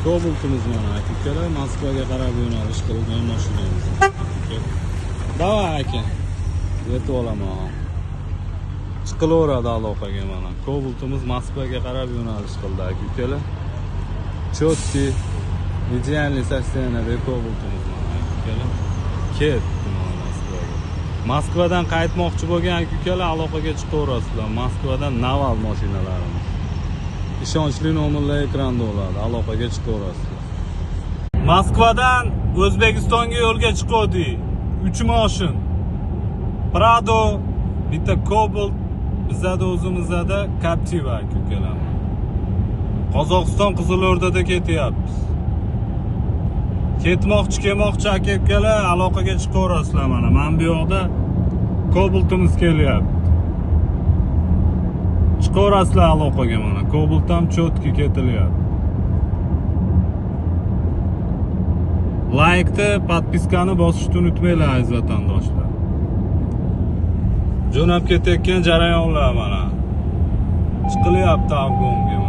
Kobaltimiz mana aka ukalar, Moskvaga qarab yo'nalish qilgan mashinamiz. Давай aka. Yetib olaman. Chiqilaveradi aloqaga mana. Kobaltimiz Moskvaga qarab yo'nalish qildi aka ukalar. Чёткий, идеальный состояние Kobaltimiz mana aka ukalar. Ketdi mana Moskvaga. Moskvadan qaytmoqchi bo'lgan aka ukalar aloqaga chiqaverasizlar. Moskvadan Naval mashinalarimiz. Ishonchli nomerlar ekranda bo'ladi. Aloqaga chiqaverasizlar. Moskvadan O'zbekistonga yo'lga chiqdik. 3 mashin. Prado, bitta Cobalt, bizada o'zimizda Captiva aka ukalar. Qozog'iston Qizilo'rdada ketyapmiz. Ketmoqchi, kelmoqchi aka ukalar aloqaga chiqaverasizlar mana. Mana bu yoqda Cobaltimiz kelyapti. Chiqaverasizlar aloqaga mana. Cobalt ham чётко ketilyapti. Laykni, podpiskani bosishni unutmanglar aziz vatandoshlar. Jo'nab ketayotgan jarayonlar mana. Chiqilyapti Afg'onga.